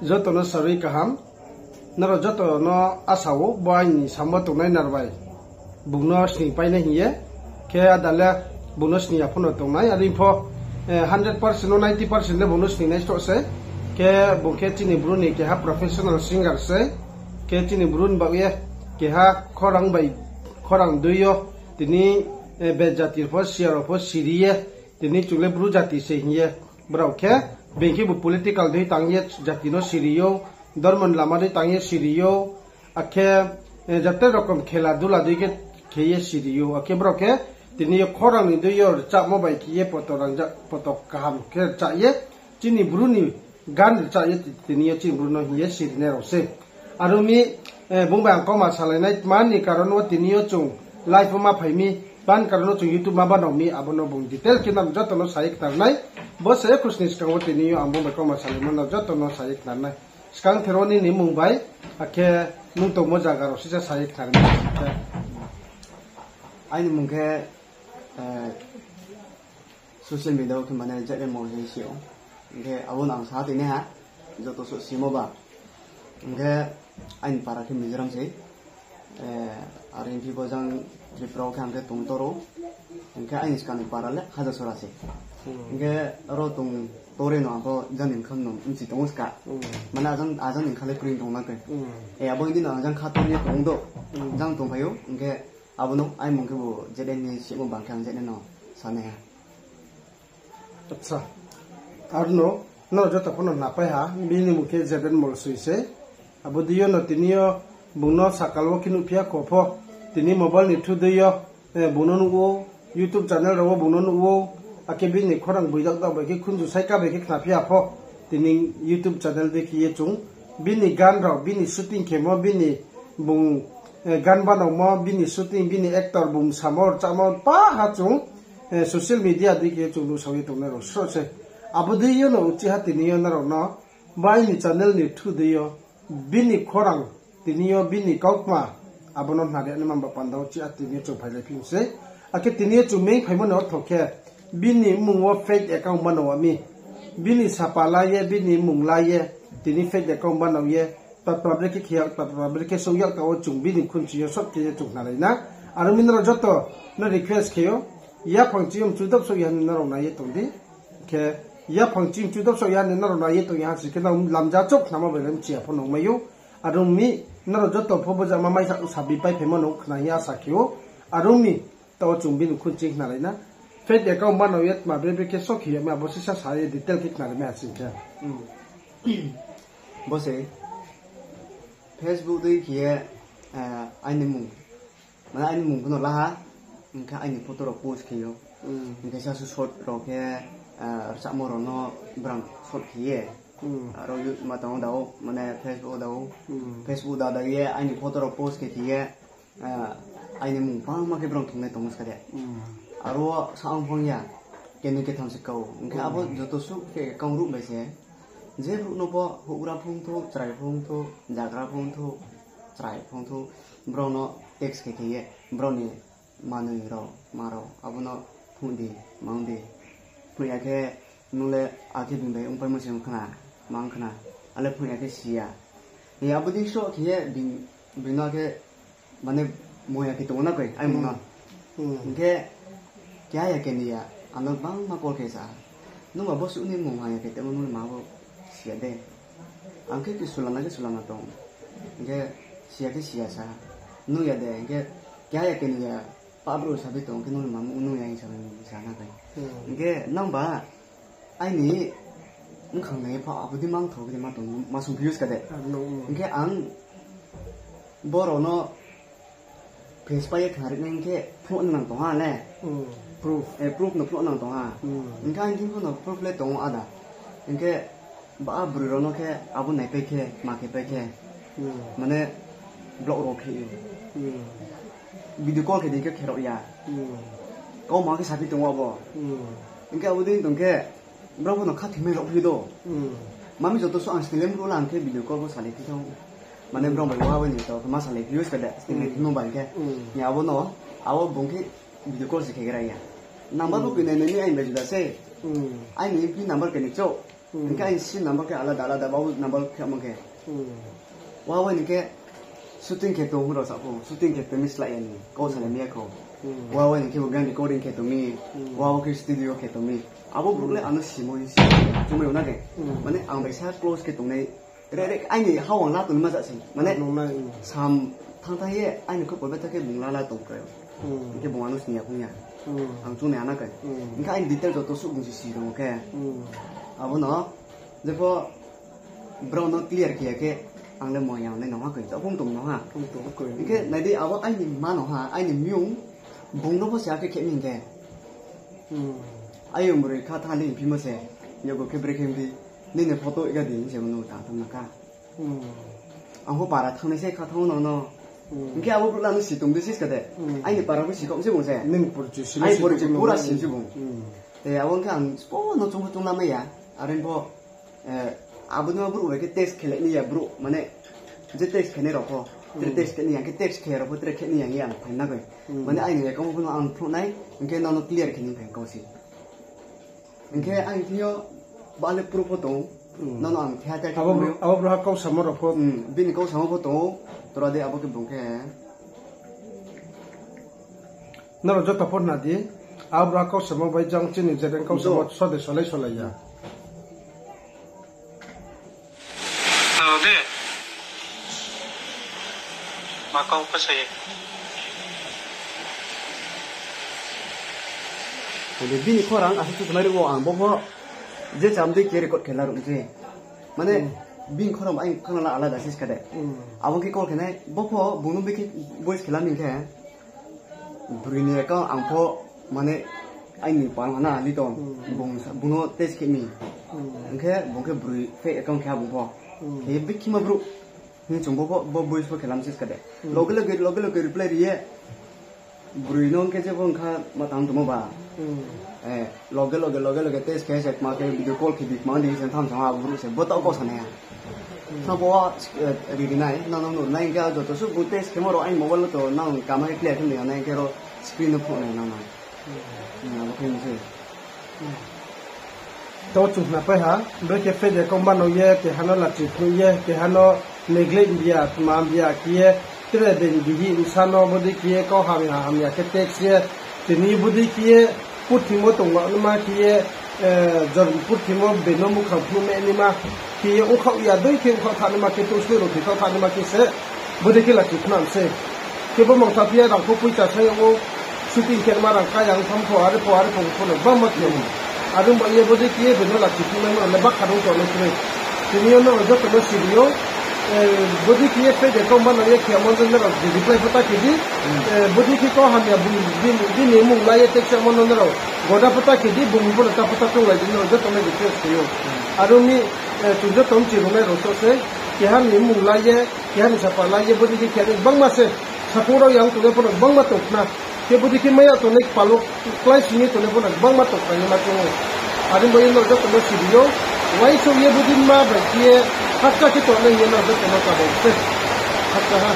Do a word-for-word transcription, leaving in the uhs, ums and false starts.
Joto no sarui kaham. Nrao joto no asa ou, bo aini samo tongnai nrao bai bung no sning painai hing ye. Khe ada le bung no sning ya pho no tongnai. Are pho, eh, hundred percent no ninety percent le bung no sningnai sroh se. Khe bung khe chini Bru ni keha professional singer se. Khe chini Bru ni baoh ye keha khorang bai khorang dui yo tini, eh, bejati pho, siya rao pho siri ye, tini chung le Bru jati se hing ye. Brao khe, being khe bo political dei tang ye jati no siri ou, dormo ni lama dei tang ye siri ou, akhe, eh, jate rokom khela dula dei khe khe ye siri ou. Akhe brao khe, tini yo khorang ni dui yo rchamo bai khe ye poto rangja-, poto kaham khe rcha ye, chini Bru ni gan rcha ye ti-, tini yo chini Bru no hing ye sirinai rao se. Aro mi, eh, bung bai ang kauma salainai tma ni karon wo tini yo chung live wo ma phai mi, tma ni karon wo chung YouTube ma banao mi, abo no bung detail khe nrao joto no sa ye khnari nai. Bo se khusni skang wo tini yo ang bung bai kauma salaimo no joto no sa ye khnari nai. Skang thero nini mmung bai, akhe nung tongmo zaga rao sisa sa ye khnari nai. Aini mmung khe, eh, social media wo khe mane J M Mol hing si ou. Hing khe abo no ang sa tini ha, joto suh simo ba. Hing khe aini para khe Mizoram sei. Eh, are hing phi bo jang Tripura wo khe ang khe tong toro. Hing khe aini skang ni para le Hajasora sei. Hing khe aro tong tore no ang pho jani bkha no bchi tong ou ska. Mane ajang, ajang ni bkha le kroi tong na khe. Eh, abo hing di no ang jang kha tong ye tong do. Jang tongphai ou. Hing khe abo no aini mmung khe bo J M ni simo bang khe ang J M no sanai ha. Acha. Arno, nrao joto pho no khnapai ha, bini mmung khe J M Molsoi se. Abo dei yo no tini yo bung no sakal wo khe nuhphi ya kho pho, tini mobile ni through dei yo, eh, bung no nuh ou, YouTube channel rao wo bung no nuh ou, akhe bini khorang boi dak dak bai khe khunju saika bai khe khnaphi ya pho, tini YouTube channel dei khe ye chung, bini gan rao, bini shooting khemo, bini bung, eh, gan banaomo, bini shooting, bini actor, bung samo, rchamo, pa ha chung, eh, social media dei khe chung nuhsao ye tongnai rao sroh se. Abo dei yo no uchih ha tini yo nrao no, bo aini channel ni through dei yo, bini khorang, tini yo bini kautma, abo no khnari ya naima ba panda wo uchih ha tini yo chung phailai phi se. Akhe tini yo chung main phaimo ni ortho khe, bini mmung wo fake account banao mi. Bini sapa la ye, bini mmung la ye, tini fake account banao ye, tatma brekhe khe ya, tatma brekhe souh ya, taoh wo chung bini khunchi yo sot khe ye chung khnalai na. Aro mi nrao joto no request khe ou, yaphang chiyong mchu dopsouh ya hing nrao nai ye tong di. Khe yaphang chiyong mchu dopsouh ya hing nrao nai ye tong ya ha si khe nrao lamja chouh khnamo bai le mchi ya pho nung mai ou. Aro mi nrao joto pho bo jama mai sa, sabi pai phaimo no khna hing ye asa khe ou. Aro mi taoh wo chung bini khunchi khnalai na. Fake account banao ye tma bre bre khe sokhi ya mi abo sisa sa ye detail khe khnalai mai ha sing khe. Bo se Facebook dei khe ye, eh, aini mmung. Mane aini mmung pho no la ha, hing khe aini photo rao post khe ou. Hing khe sasu short rao khe, eh, rchamo rao no brang short khe ye. Aro YouTube ma tong da ou, mane Facebook da ou. Facebook da da ye aini photo rao post khe khe ye, eh, aini mmung bangma khe brang thungnai tong ska de. Aro sa ang phang ya, keni ketham se kau. Hing khe abo joto suh khe kau ruh bai se. Je brouh no pho, houhgra phung thou, chrai phung thou, jagra phung thou, chrai phung thou, brao no text khe khe ye, brao ni manoi rao, ma rao, abo no phnuh di, mang di. Phnuh ya khe, nung le akhe bini bai ongpaimo se ong khna, mang khna, ale phnuh ya khe si ya. Hing ye abo dei sroh khe ye, bini, bini no khe, mane, moya khe tong ou na koi, aini mmung no. Hing khe, keha ya keni ya, ano bangma call khe sa ha. Nungba bo suh ni mmung ha ya khe tongmo nung ma bo si ya de. Ang khe ki sulana khe sulana tong. Hing khe, si ya khe si ya sa ha. Nung ya de, hing khe, keha ya keni ya, pa brouh sabi tong khe nung ma mmung nung ya hing sa, sa na koi. Hing khe, nungba, aini bkhang nai pho abo dei mang thou khe ma tong, ma sungphi use ka de. Hing khe ang brao no face pai ye khnari nai hing khe phnuh nang tong ha le. Proof no phnuh nang tong ha. Hing khe ang thing pho no proof le tong ou ada. Hing khe ba broi rao no khe abo naipai khe, ma khe pai khe. Mane block rao khe ou. Video call khe di khe khe rao ya. Kau ma khe saphi tong ou abo. Hing khe abo dei tong khe, brao pho no khathimai rao phi do. Mami joto suh ang sning le mruh la hing khe video call pho salai phi tong. Mane brao bai wa bai ni to ma salai phi use ka de, sning le thimo bai khe. Ni abo no, abo bung khe video call se khe gra ya. Number pho kini nai ni aini bai juda se. Aini phi number kini chouh. Hing khe aini sim number khe alada alada, bau number khe amo khe. Wa wa ni khe shooting khe tong hing rao sa pho, shooting khe tong mi slái ya ni, kau salai mi ya kho. Wa wa ni khe bo gan recording khe tong mi, wa wa khe studio khe tong mi. Abo brouh le ano simo hing si, chumai yo na khe. Mane ang bai sa close khe tongnai. Re, re, aini hawang la tongma ja se. Mane, sam thang thang ye, aini khupo beta khe bung la la tong khe. Hing khe bung ano sini ya phung ya. Ang chung nai ana khe. Hing khe aini detail joto suh bung si si tong khe. Abo no, jepho, brao no clear khe ya khe, ang le mo yang nai no ha khe, sa phung tong no ha. Hing khe, nai di abo aini ma no ha, aini myung, bung no pho se akhe khe mi hing khe. Ayong broi kha thang di phimo se, yogo khe brekhe di, nini photo iga di, se mano ta tham na kha. Ang pho para thangnai se kha thang no no. Hing khe abo brouh la no si tong di sis kade. Aini para bo si kau se bung se. Nini porichoi si, aini porichoi pura si si bung. E, abo hing khe ang spo no chung pho chung lamai ya. Are pho, e, abo no brouh bai khe text khe le ni ya brouh, mane, je text khe nai rao pho, tre text khe ni ya, khe text khe rao pho, tre khe ni ya, ang phai na khe. Mane, aini account pho no ang phnuh nai, hing khe nono clear khe ni phai kau si. Hing khe ang thing yo ba le proof pho tong, nono ang khe ha te abo brouh, abo brouh ha kau samo rao pho. Bini kau samo pho tong, tora de abo khe bung khe. Nrao joto pho na di, abo brouh ha kau samo bai jang chini je kau samo sode solai solai ya. Alo de. Ma kau pha sa ye. Bini khorang asuh suh nai ri wo ang bo pho je cham dei khe record khe la ruh se. Mane, bini khorang aini khorang la alada sis kade. Abo khe call khe nai, bo pho bung no bikhe voice khe la mi khe. Broi ni account ang pho, mane, aini pal hana liton, bung no text khe mi. Hing khe bung khe broi fake account khe ha bung pho. Khe bikhima brouh. Hing chung bo pho, bo voice pho khe la mi sis kade. Loge loge, loge loge reply ri ye. Broi no hing khe je bo hing kha ma tang tongmo ba. Loge loge, loge loge text khe se kma khe video call khe di kma di se tham sa ha brouh se. Bo taoh kau sa nai ha. Sa bo, e, ri ri nai, nang nang nuh nai hing khe joto suh bung text khemo rao aini mobile wo to nang kama khe clear khe nai ya nai hing khe ro screen no phnuh nai nang nang. Abo khe se. Taoh chung khna pai ha, brekhe fake account banao ye, keha no lachi phnuh ye, keha no neglect bia, tma bia khe ye, tre being bihih bsa no bodei khe ye, kau hamya hamya khe text ye, tini bodei khe ye, purthimo tongma naima khe ye, jor purthimo being no muhkhang phnuh mai naima khe ye, ongkhaoh ya dei khe ongkhaoh thanngnaima khe, tousloi rao thoikhaoh thanngnaima khe se, bodei khe lachi phnuh mi se. Khe bo mangsa phi ya rang pho poicha sa yag ou, shooting khe ma rang ka yang tham pho, are pho, are pho pho no bangma khe yag ou. Are ong ba ye bodei khe ye being no lachi phnuh maimo rao le bakha rung tongnai kroi. Tini yo nrao joto no siri ou, bodei khe ye fake account banao ye khe amo no nrao reply pho ta khe di, bodei khe kau hamya bini, bini mmung la ye text amo no nrao goda pho ta khe di, bung pho no ta pho ta tonglai di, nrao joto no request khe ou. Are ong mi, chung joto mchi rungnai rao to se, keha ni mmung la ye, keha ni sapa la ye, bodei khe khe ni bangma se, saphung rao yang tongnai pho no bangma tong khna. Khe bodei khe mai ya tongnai pal wo klái sing ye tongnai pho no bangma tong khna hing ma chung ou. Are ong ba ye nrao joto no siri ou, uaingsouh ye bodei ma bai khe ye, hakcha khe tongnai hing ye nrao joto no kabo se. Hakcha ha.